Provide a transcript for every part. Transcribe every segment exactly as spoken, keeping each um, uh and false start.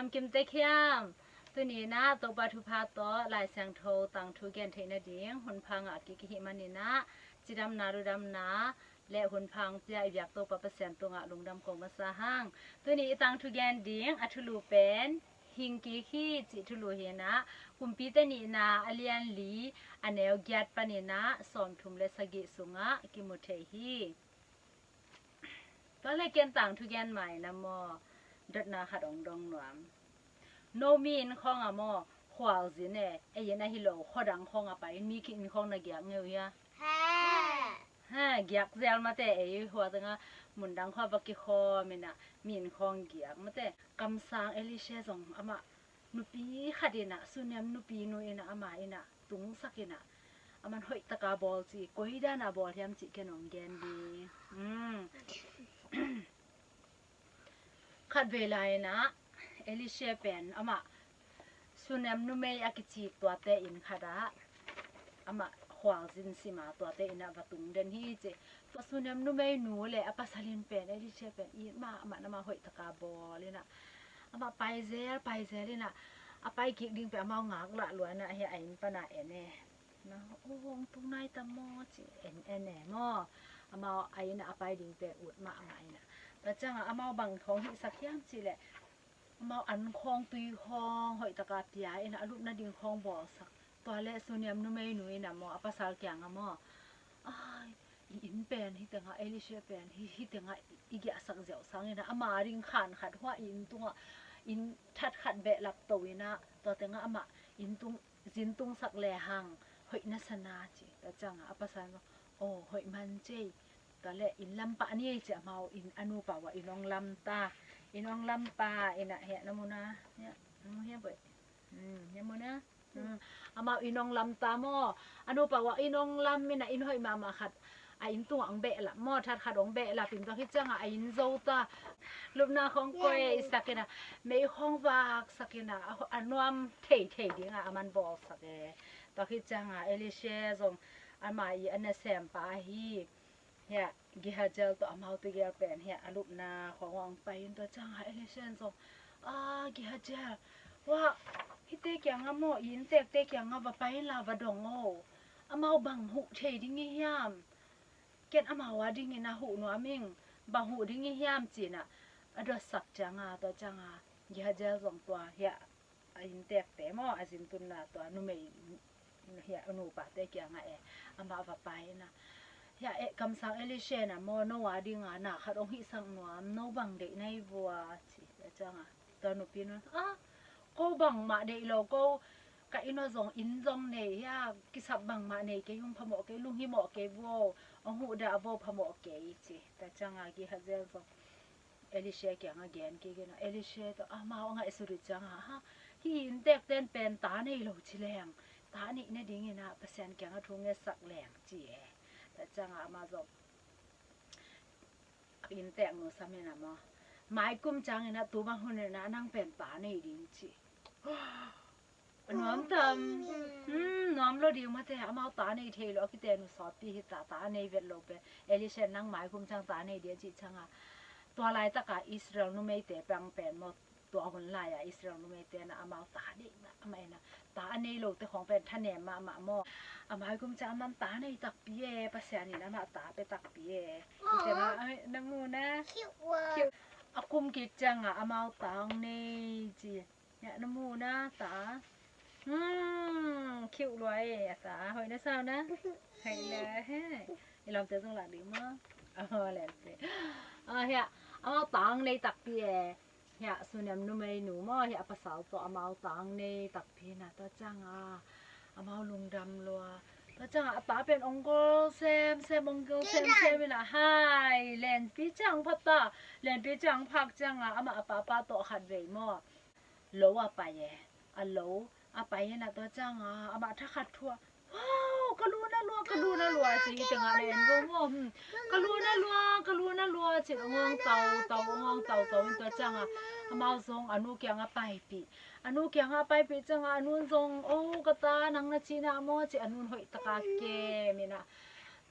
Kim Tek hiam? Tuni in ah Topa thupha tawh Lai Siangtho tangthu gen theih nading hun pha ngah kik i hih manin ah cidamna, ludamna le hun pha hong pia i biak Topa Pasian tungah lungdam ko masa hang. Tuni i tangthu gen ding a thulu pen Hing kik hi cih thulu hi in ah, Kumpite Nihna a lian li a neu giat panin ah sawmthum le sagih sungah kimu thei hi. Tua leh ken tangthu gen mai na maw, dotna khat hong dong nuam. No mi inn khawng ah maw, khualzin e, ei inn ahi lo, khuadang khawng ah pai in mi ki inn khawng na giak ngei uh hia? Ha, giak zel mate, ei khua tengah mundang khua va kikhawm in ah mi inn khawng giak mate. Kamsang Elisha zong amah nupi khat in ah, Sunem nupi nu in ah, amah in ah tungsak in ah, aman hoih taka bawl ci, koi dan a bawl hiam cih ken hong gen ding. Khat vei lai in ah Elisha pen amah Sunem numei a kici tuate inn khat ah amah khualzin sim a, tuate inn ah va tung den hi ci. Tua Sunem numei nu le a pasal in pen Elisha pen it mahmah in amah hoih taka bawl in ah amah pai zel, pai zel in ah a pai kik ding pen amau ngak lah lua in ah hi a inn pan ah en e. Na, "O, hong tung nai tam maw?" ci en en e maw. Amau a inn ah a pai ding pen ut mahmah in ah. Tua ciangah amau bang thawng hihsak hiam cih leh amau an khawng, tui khawng hoih taka pia in ah a lupna ding khawng bawlsak. Tua leh Sunem numei nu in ah maw, a pasal kiangah maw, "Ai, i inn pen hih tengah, Elisha pen hih, hih tengah i giahsak ziau sangin ah ama ring khan khat hua i inn tungah inn that khat behlap to in ah tua tengah amah inn tung zin tungsak lehang hoih na sa na," ci. Tua ciangah a pasal in, "O, hoih man cei." Tua leh inn lam pah ni ei ci, amau inn a nupa uah inn hong lam ta. Inn hong lam ta in ah, hiah na mu na, hiah, na mu hiam boih. Hmm, hiah mu na. Hmm, amau inn hong lam ta maw. A nupa uah inn hong lam in ah inn hoih mahmah khat a inn tungah hong behlap maw, that khat hong behlap in tua khit ciangah a inn zo ta. Lupna khawng koi e, i sak in ah, mei khawng vak sak in ah, a, a nuam theithei dingah aman bawlsak e. Tua khit ciangah Elisha zong ama i a nasempa ahi, hiah, Gehazi tawh amau tegel pen hiah a lupna khawng hong pai in tua ciangah Elisha in zong, "A, Gehazi, wah, hihte kiangah maw, i inntekte kiangah va pai inla va dong o. Amau bang huh thei ding i hiam? Ken amau a dingin a huh nuam ing, bang huh ding i hiam?" ci in ah a dotsak ciangah, tua ciangah Gehazi zong tua hiah a inntekte maw, a zin tunna tua numei hiah a nupate kiangah e, amah va pai in ah, "Hiah, eh, kamsang Elisha in ah maw, no a dingah na khat hong hihsak nuam, no bang deih na hi vua?" ci. Tua ciangah tua nupi nu in, "A, ko bangmah deih lo, ko ka inn aw zong, inn zong nei, hiah kisap bangmah nei kei ung, phamawh kei, lunghimawh kei vua, hong huhdah vua, phamawh kei," ci. Tua ciangah Gehazi zong Elisha kiangah gen kik in ah, Elisha tawh amau a ngaihsut uh ciangah, "Ha, hih inntekte in pen ta nei lo ci leng, ta neih nadingin ah Pasian kiangah thu ngetsak leng," ci e. Tua ciangah amah zong innteknu sam in ah maw, "Mai kum ciangin ah tu bang hun in ah nang pen ta nei ding," ci. Nuam tam. Hmm, nuam lo ding mate, amau ta nei thei lo, a kiten uh sawtpi hi ta, ta nei vet lo pen. Elisha in nang mai kum ciang ta nei ding a cih ciangah, tua laitaka Israel numeite pang pen maw, tua hun lai-a Israel numeite in ah amau ta deih mahmah in ah, ta a nei lote khawng pen thanem mahmah maw. A mai kum ciang aman ta nei takpi e, Pasian in amah ta pia takpi e. Hite mah, ai, na mu na. Cute. A kum kik ciangah amau ta hong nei ci. Hiah na mu na, ta. Hmm, cute lua e, a ta. Hoih na sa uh na. Hoih lua e. I lawmte zong lak ding maw? Aw, lawmte. Aw, hiah, amau ta hong nei takpi e. Hiah, Sunem numeinu maw, hiah, a pasal tawh amau ta hong nei takpi na, tua ciangah amau lungdam lua. Tua ciangah a ta pen hong gol semsem, hong gol semsem in ah, hai, lenpi ciang pha ta. Lenpi ciang phak ciangah amah a papa tawh khat vei maw, lo a pai e. A lo a pai in ah tua ciangah amah thakhat thu-ah, "Wow, ka lu na lua, ka lu na lua," ci. Hih tengah na en vo maw. Hmm. "Ka lu na lua, ka lu na lua," ci. Hong hong tau tau, hong hong tau tau in tua ciangah amau zong a nu kiangah paipih. A nu kiangah paipih ciangah a nu in zong, "O, ka ta, nang na cihna maw?" ci. A nu in hoih taka kem in ah,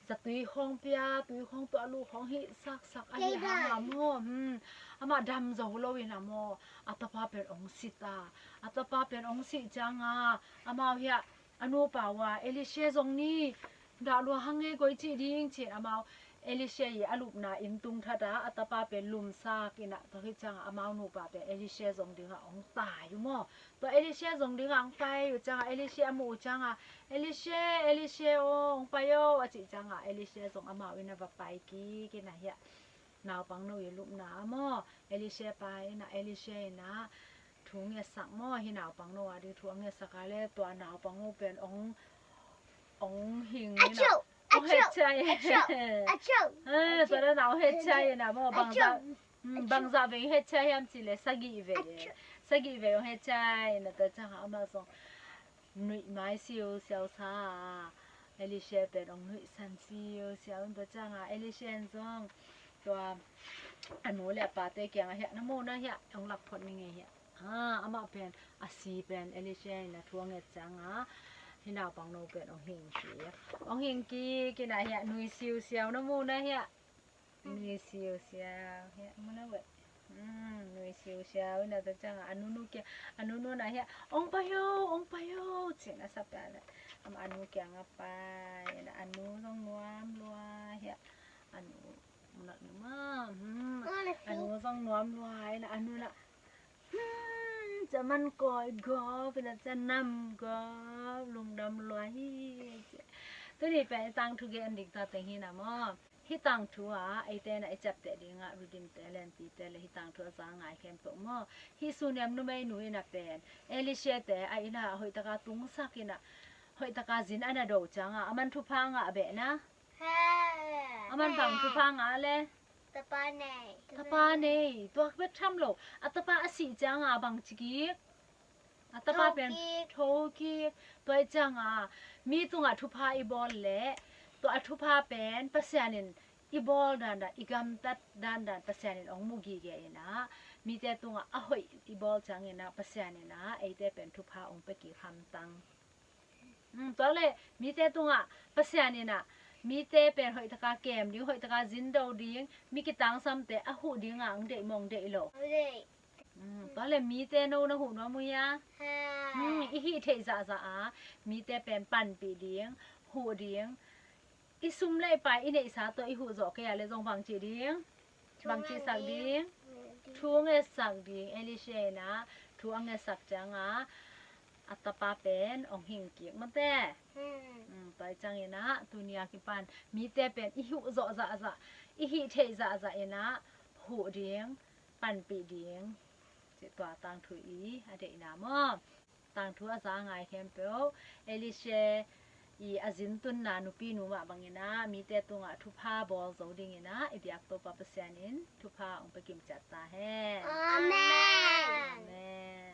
Zatui khawng pia, tui khawng tuah, lu khawng hih saksak a hi hang a maw. Hmm. Amah dam zo lo in a maw, a tapa pen ong si ta. A tapa pen ong sih ciang a, amau hiah a nupa uh a, Elisha zong ni, dah lua hang e, koi cih ding ci-in amau Elisha i a lupna inn tung that a, a tapa pen lumsak in a, tua khit ciang a amau nupa pen Elisha zong ding a ong tai uh maw. Tua Elisha zong ding a ong tai uh ciang a, Elisha a muh uh ciang a, Elisha, Elisha aw, ong pai aw, a cih ciang a, Elisha zong amau inn a va pai kik in a hiah, naupangno i lupna a maw, Elisha pai in a, Elisha in a thu ngetsak maw, hih naupangno a ding thu a ngetsak a leh, tua naupangno pen ong, ong hing in a, ong het ciai. Eh, tua naupangno het ciai in a maw, bangzah, hmm, bangzah vei het ciai hiam cih leh sagih vei. Sagih vei ong het ciai in a, tua ciang a amah zong nuih mai siusiau sa a, Elisha pen ong nuihsan siusiau in, tua ciang a Elisha in zong tua a nu le a pate kiang a hiah, na mu na hiah, ong lak phot ning e hiah. Ah, amah pen a si pen Elisha in a thu a nget ciang a, hih naupangno pen ong hing kik. Ong hing kik in a hiah, nui siusiau, na mu na hiah. Nui siusiau hiah, mu na ve. Hmm, nui siusiau in a, tua ciang a a nunu kiang, a nunu na hiah, ong pai o, ong pai o, ci-in a sap a leh, amah a nu kiang a pai in a, a nu zong nuam lua hiah. A nu, mu na, nu ma, hmm, a nu zong nuam lua in a, a nu na, hmm, ca man koi gawp in a, ca nam gawp, lungdam lua hi ci. Tuni pen i tangthu gen ding tua teng hi na maw. Hih tangthu ah eite in a i ciapteh ding ah Redeem te, Lenpite leh hih tangthu a za ngai khempeuh maw. Hih Sunem numeinu in a pen Elisha te a inn ah hoih taka tungsak in a, hoih taka zin a na do ciang a, aman thupha ngah beh na. Aman bang thupha ngah leh? Tapa nei. Tapa nei. Tua bek tham lo, a tapa a sih ciang a bang ci kik? A tapa pen tho kik. Tua ahih ciang a mi tungah thupha i bawl leh, tua a thupha pen Pasian in i bawl dandan, i gamtat dandan Pasian in ong mu gige in a, mite tungah a hoih i bawl ciang in a, Pasian in a eite pen thupha ong pia kik hamtang. Hmm, tua leh mite tungah Pasian in a, mite pen hoih taka kem ding, hoih taka zin do ding, mi kitangsamte a huh ding a ong deih maw, ong deih lo? Hmm, tua leh mite no na huh nuam uh hia? Hmm, i hih theih zahzah a, mite pen panpih ding, huh ding. I sum leh i pai i neihsa tawh i huh zawh kei a leh zong bang ci ding? Bang cihsak ding? Thu ngetsak ding. Elisha in a thu a ngetsak ciang a, a tapa pen ong hing kik mate. Hmm, tua ahih ciang in a, tuni a kipan mite pen i huh zawh zahzah, i hih theih zahzah in a huh ding, panpih ding. Cih tua tangthu i a deihna maw. Tangthu a za ngai khempeuh, Elisha i a zin tunna nupinu mah bang in a, mite tungah thupha bawl zo ding in a, i biak Topa Pasian in thupha ong pia kim ciat ta hen. Amen. Amen.